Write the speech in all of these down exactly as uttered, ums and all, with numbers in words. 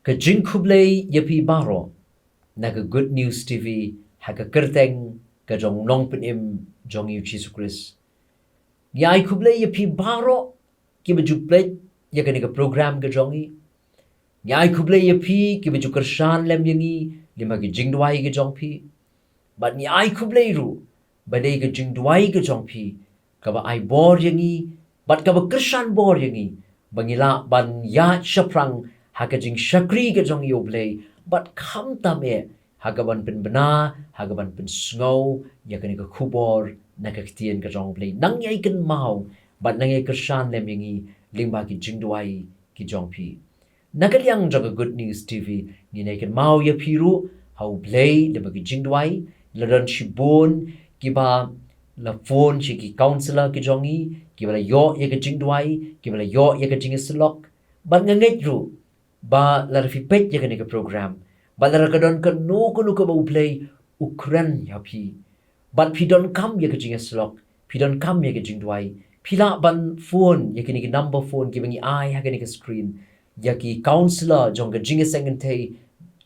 Ka jingkhublei ïa phi baroh na ka Good News T V ha ka kyrteng ka jong u Nongpynim jong ngi u Jisu Khrist. Ngi ai khublei ïa phi baroh kiba ju peit ïa kane ka program ka jong ngi. Ngi ai khublei ïa phi kiba ju kyrshan lem ïa ngi lyngba ki jingduwai ki jong phi. Bad ngi ai khublei ruh ba dei ka jingduwai ka jong phi kaba ai bor ïa ngi bad kaba kyrshan bor ïa ngi ba ngi lah ban ïaid shaphrang ha ka jingshakri ka jong ngi ïa u Blei bad khamtam eh ha kaban pynbna, ha kaban pynsngew ïa kane ka khubor na ka ktien ka jong u Blei. Nang ïai kynmaw bad nang ïai kyrshan lem ïa ngi lyngba ki jingduwai ki jong phi. Na ka liang jong ka Good News T V ngin ïai kynmaw ïa phi ruh ha u Blei lyngba ki jingduwai. La don shibun kiba la phone sha ki counsellor ki jong ngi, kiba la ïoh ïa ka jingduwai, kiba la ïoh ïa ka jingïasyllok. Bad nga ngeit ruh ba lada phi peit ïa kane ka program, ba lada ka don kano kano kaba u Blei u kren ïa phi, bad phi donkam ïa ka jingïasyllok, phi donkam ïa ka jingduwai, phi lah ban phone ïa kine ki number phone kiba ngi ai ha kane ka screen ïa ki counsellor jong ka jingïaseng kynthei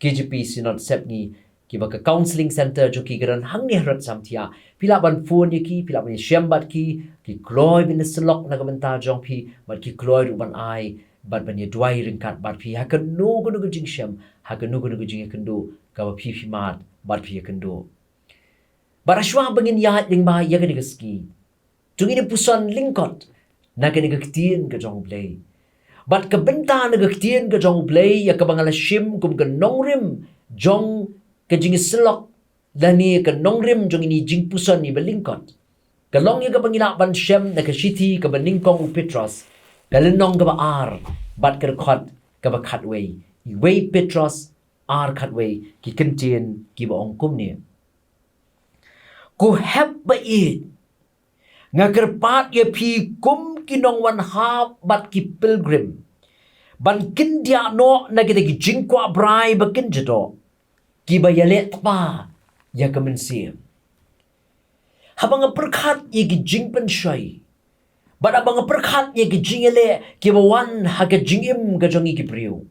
K J P Synod Sepngi, kiba ka counselling centre jong ki ka don hangne ha Rod Samthiah. Phi lah ban phone ïa ki, phi lah ban ïashem bad ki, ki kloi ban ïasyllok na ka bynta jong phi, bad ki kloi ruh ban ai bad ban ïaduwai ryngkat bad phi ha kano kano ka jingshem, ha kano kano ka jingïakynduh kaba phi phi mad bad phi ïakynduh. Bad hashwa ba ngin ïaid lyngba ïa kane ka sngi, to ngin ïa puson lyngkot na kane ka ktien ka jong u Blei. Bad ka bynta na ka ktien ka jong u Blei ïa kaba nga la shim kum ka nongrim jong ka jingïasyllok, lane ka nongrim jong kine ki jingpuson kiba lyngkot, ka long ïa kaba ngi lah ban shem na ka shithi kaba nyngkong u Petros, ka lynnong kaba ar bad ka dkhot kaba khatwei. Wei Petros ar khatwei, ki kyntien kiba ong kumne: Ko hep ba ïeit, nga kyrpad ïa phi kum ki nongwan hap bad ki pilgrim ban kyndiah noh na kita ki jingkwah brai ba kynja doh kiba ïaleh tpa ïa ka mynsiem. Haba nga pyrkhat ïa ki jingpynshoi bad haba nga pyrkhat ïa ki jingïaleh kiba wan ha ka jingim ka jong ngi ki briew,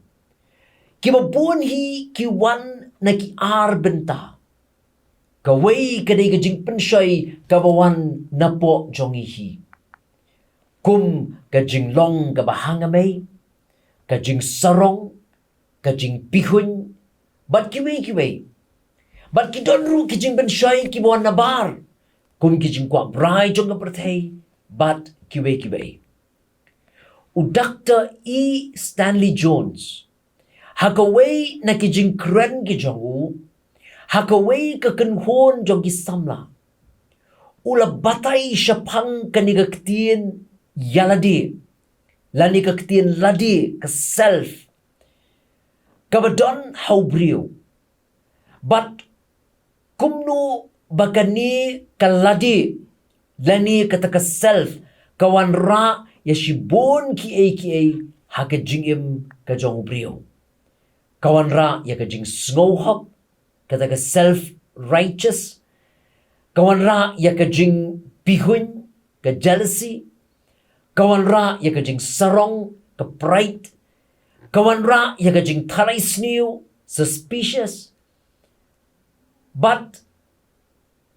kiba bun hi ki wan na ki ar bynta. Kawei ka dei ka jingpynshoi kaba wan napoh jong ngi hi, kum ka jinglong kaba hangamei, ka jingsarong, ka jingpihuiñ, bad kiwei kiwei. Bad ki don ruh ki jingpynshoi kiba wan nabar, kum ki jingkwah brai jong ka pyrthei bad kiwei kiwei. U Doctor E Stanley Jones, ha kawei na ki jingkren ki jong u ha kawei ka kynhun jong ki samla, u la batai shaphang kane ka ktien ïalade, lane ka ktien lade, ka self, kaba don ha u briew. Bad kumno ba kane ka lade, lane kata ka self, ka wanrah ïa shibun kiei kiei ha ka jingim ka jong u briew. Ka wanrah ïa ka jingsngewhok, kata ka self righteous. Ka wanrah ïa ka jingpihuiñ, ka jealousy. Ka wanrah ïa ka jingsarong, ka pride. Ka wanrah ïa ka jingtharai sniew, suspicious. Bad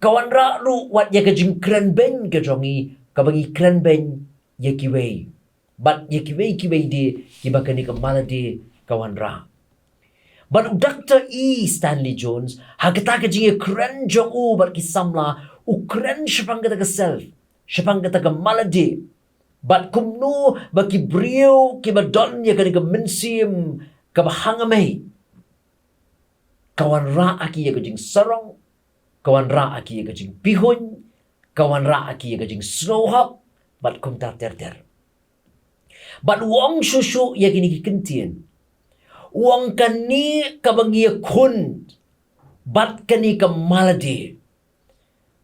ka wanrah ruh wat ïa ka jingkren beiñ ka jong ngi, kaba ngi kren beiñ ïa kiwei bad ïa kiwei kiwei de kiba kane ka malade ka wanrah. Bad u Doctor E Stanley Jones, ha kata ka jingïakren jong u bad ki samla, u kren shaphang kata ka self, shaphang kata ka malade. Bad kumno ba ki briew kiba don ïa kane ka mynsiem kaba hangamei, ka wanrah ha ki ïa ka jingsarong, ka wanrah ha ki ïa ka jingpihuiñ, ka wanrah ha ki ïa ka jingsngewhok, bad kumta ter ter. Bad u ong shuh shuh ïa kine ki kyntien. U ong kane kaba ngi ïakhun bad kane ka malade,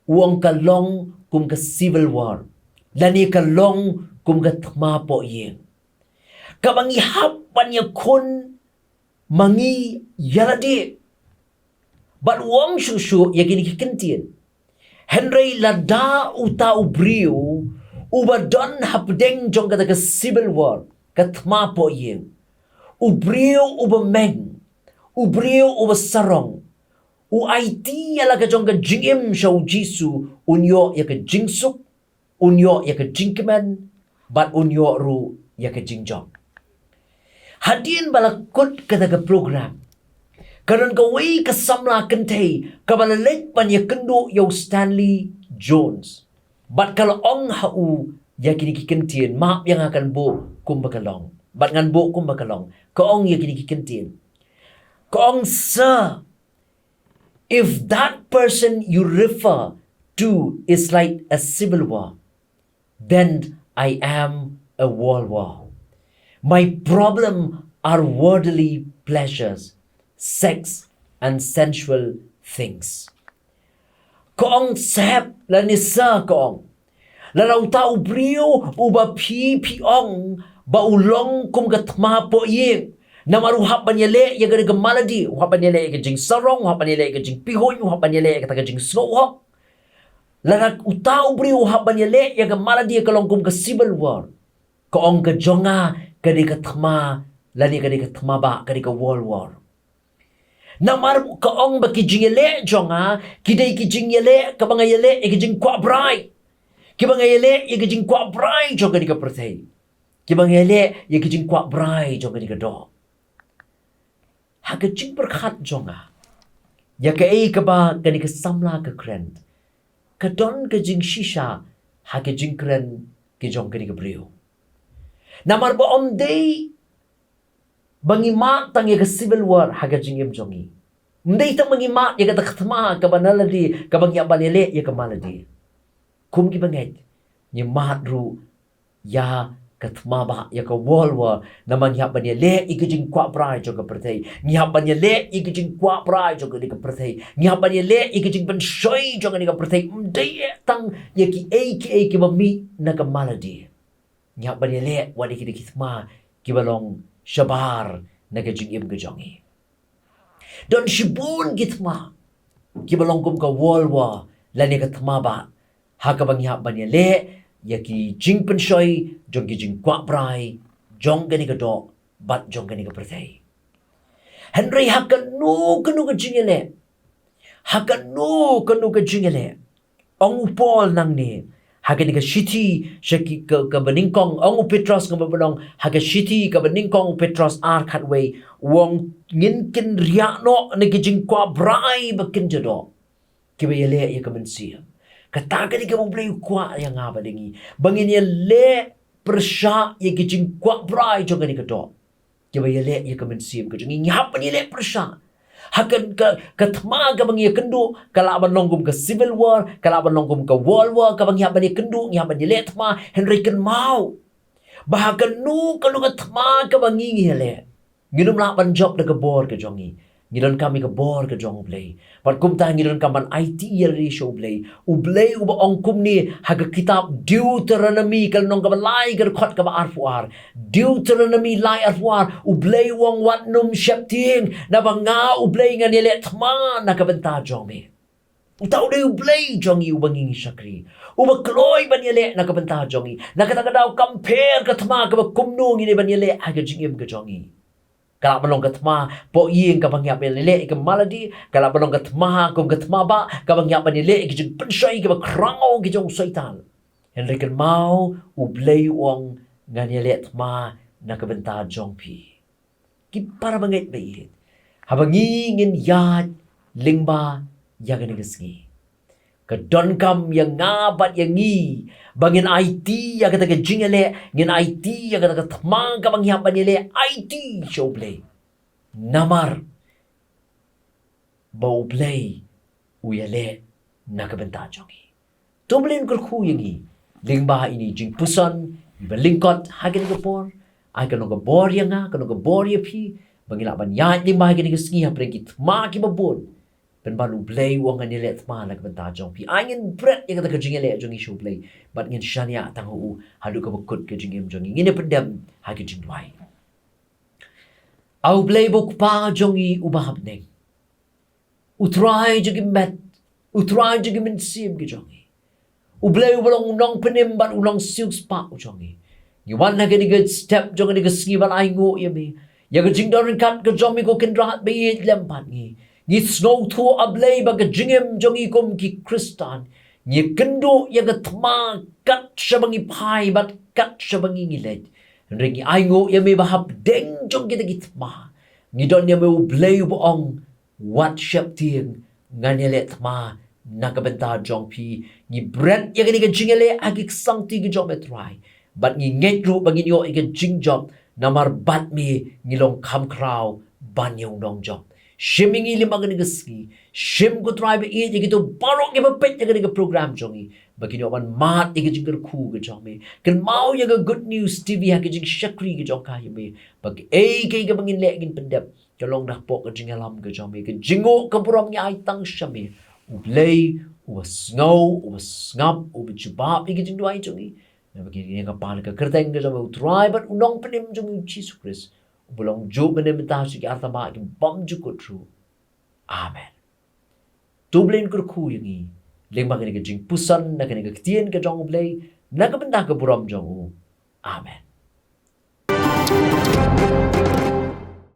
u ong ka long kum ka civil war, lane ka long kum ka thma poh ïing, kaba ngi hap ban ïakhun ma ngi ïalade. Bad u ong shuh shuh ïa kine ki kyntien. Hynrei lada uta u briew uba don hapdeng jong kata ka civil war, ka thma poh ïing, U briew uba meng, u briew uba sarong, u aiti ïa la ka jong ka jingim sha u Jisu, un ïoh ïa ka jingsuk, un ïoh ïa ka jingkmen, bad un ïoh ruh ïa ka jingjop. Hadien ba la kut kata ka program, ka don kawei ka samla kynthei kaba la leit ban ïakynduh ïa u Stanley Jones. Bad ka la ong ha u ïa kine ki kyntien, map ïa nga, kan buh kumba ka long. Bad ngan buh kumba ka long. Ka ong ïa kine ki kyntien. Ka ong, "Sir, if that person you refer to is like a civil war, then I am a world war. My problem are worldly pleasures, sex and sensual things." Ka ong, "Saheb, lane sir," ka ong, "lada uta u briew uba phi, phi ong ba u long kum ka thma pohïing, namar u hap ban ïaleh ïa ka, ka malady, u hap ban ïaleh ïa ka jingsarong, u hap ban ïaleh ïa ka jingpihuiñ, u hap ban ïaleh ïa kata ka jingsngewhok. Lada uta u briew u hap ban ïaleh ïa ka malady, ka long kum ka civil war. Ka ong, ka jong nga ka dei ka thma, lane ka dei ka thma bah, ka dei ka world war. Namar ka ong ba ki jingïaleh jong nga ki dei ki jingïaleh kaba nga ïaleh ïa ki jingkwah brai, kiba nga ïaleh ïa ki jingkwah brai jong kane ka pyrthei, kiba nga ïaleh ïa ki jingkwah brai jong kane ka doh." Ha ka jingpyrkhat jong nga ïa kaei kaba kane ka samla ka kren, ka don ka jingshisha ha ka jingkren ka jong kane ka briew. Namar ba ym dei ba ngi mad tang ïa ka civil war ha ka jingim jong ngi. Ym dei tang ba ngi mad ïa kata ka thma kaba na lade, kaba ngi hap ban ïaleh ïa ka malade. Kum kiba ngeit, ngi mad ruh ïa ka thma bah, ïa ka world war, namar ngi hap ban ïaleh ïa ki jingkwah brai jong ka pyrthei. Ngi hap ban ïaleh ïa ki jingkwah brai jong kane ka pyrthei. Ngi hap ban ïaleh ïa ki jingpynshoi jong kane ka pyrthei. Ym dei eh tang ïa kiei kiei kiba mih na ka malade. Ngi hap ban ïaleh wat ïa ki, ki thma kiba long shabar na ka jingim ka jong ngi. Don shibun ki thma kiba long kum ka world war lane ka thma bah, ha kaba ngi hap ban ïaleh ïa ki jingpynshoi jong ki jingkwah brai jong kane ka doh bad jong kane ka pyrthei. Hynrei ha kano kano ka jingïaleh, ha kano kano ka jingïaleh, ong u Paul nangne ha kane ka shithi sha ki, ka, kaba nyngkong, ong u Petros, kaba nyngkong, ha ka shithi kaba nyngkong u Petros ar khatwei, u ong, ngin kynriah noh na ki jingkwah brai ba kynja doh, kiba ïaleh ïa ka mynsiem. Kata ka dei kaba U Blei u kwah ïa nga bad ïa ngi, ba ngin ïaleh pyrshah ïa ki jingkwah brai jong kane ka doh, kiba ïaleh ïa ka mynsiem ka jong ngi. Ngi hap ban ïaleh pyrshah. Ha ka, ka, ka thma kaba ngi ïakynduh ka lah ban long kum ka civil war, ka lah ban long kum ka world war, kaba ngi hap ban ïakynduh, ngi hap ban ïaleh thma. Hynrei kynmaw ba ha kano kano ka thma kaba ngi, ngi ïaleh, ngin ym lah ban jop da ka bor ka jong ngi. Ngi donkam ïa ka bor ka jong U Blei. Bad kumta ngi donkam ban aiti ïa lade sha U Blei. U Blei uba ong kumne ha ka kitab Deuteronomi ka lynnong kaba lai ka dkhot kaba arphew ar. Deuteronomi lai arphew ar, U Blei u ong, wat nym sheptieng, naba nga U Blei ngan ïaleh thma na ka bynta jong me. Uta u dei U Blei jong ngi uba ngi, ngi shakri, uba kloi ban ïaleh na ka bynta jong ngi. Na kata ka daw kam pher ka thma kaba kumno ngi dei ban ïaleh ha ka jingim ka jong ngi. Ka lah ban long ka thma pohïing kaba ngi hap ban ïaleh ïa ka malady, ka lah ban long ka thma kum ka thma bah kaba ngi hap ban ïaleh ïa ki jingpynshoi kiba khraw ki jong u Soitan. Hynrei kynmaw, U Blei u ong, ngan ïaleh thma na ka bynta jong phi. Ki para bangeit ba ïeit, haba ngi ngin ïaid lyngba ïa kane ka sngi, ka donkam ïa nga bad ïa ngi ba ngin aiti ïa kata ka jingïaleh, ngin aiti ïa kata ka thma kaba ngi hap ban ïaleh, aiti sha U Blei. Namar ba U Blei u ïaleh na ka bynta jong ngi. To U Blei un kyrkhu ïa ngi lyngba ine i jingpuson iba lyngkot ha kane ka por. Ai ka long ka bor ïa nga, ka long ka bor ïa phi, ba ngin lah ban ïaid lyngba ha kane ka sngi hapdeng ki thma kiba bun. Pynban U Blei u ong, ngan ïaleh thma na ka bynta jong phi. Ai ngin bret ïa kata ka jingïaleh jong ngi sha U Blei bad ngin shaniah tang ha u haduh kaba kut ka jingim jong ngi. Ngin ïa pyndem ha ka jingduwai. A U Blei ba U Kpa jong ngi uba ha bneng, U Trai jong ki met, U Trai jong ki mynsiem ki jong ngi, U Blei uba long u nongpynim bad u nongsiewspah u jong ngi, ngi wan ha kane ka step jong kane ka sngi ban ainguh ïa me. ïa ka jingdon ryngkat ka jong me ko Kynrad ba ïeit lem bad ngi. Ngi sngewthuh A Blei ba ka jingim jong ngi kum ki Khristan, ngi kynduh ïa ka thma kat shaba ngi phai bad kat shaba ngi ngi leit. Hynrei ngi ainguh ïa me ba hapdeng jong kita ki thma ngi don ïa me U Blei uba ong, wat sheptieng, ngan ïaleh thma na ka bynta jong phi. Ngi bret ïa kane ka jingïaleh ha ki ksangti ki jong me Trai, bad ngi ngeit ruh ba ngin ïoh ïa ka jingjop, namar bad me ngi long kham khraw ban ïa u nongjop. Shim ïa ngi lem ha kane ka sngi. Shim ko Trai ba ïeit ïa kito baroh kiba peit ïa kane ka program jong ngi, ba kin ïoh ban mad ïa ka jingkyrkhu ka jong me. Kynmaw ïa ka Good News T V ha ka jingshakri ka jong ka ïa me, ba kaei kaei kaba ngin leh ngin pyndep, ka long da hapoh ka jingïalam ka jong me. Ka jingnguh ka burom ngi ai tang sha me, U Blei uba sngew, uba sngap, uba jubab ïa ka jingduwai jong ngi. Naba ngi ïeng ha ka kyrteng ka jong me U Trai bad U Nongpynim jong ngi U Jisu Khrist, uba long juh mynne mynta sha ki artymbar ki bymjukut ruh. Amen. To U Blei un kyrkhu ïa ngi lyngba kane ka jingpuson na kane ka ktien ka jong U Blei, na ka bynta ka burom jong u. Amen.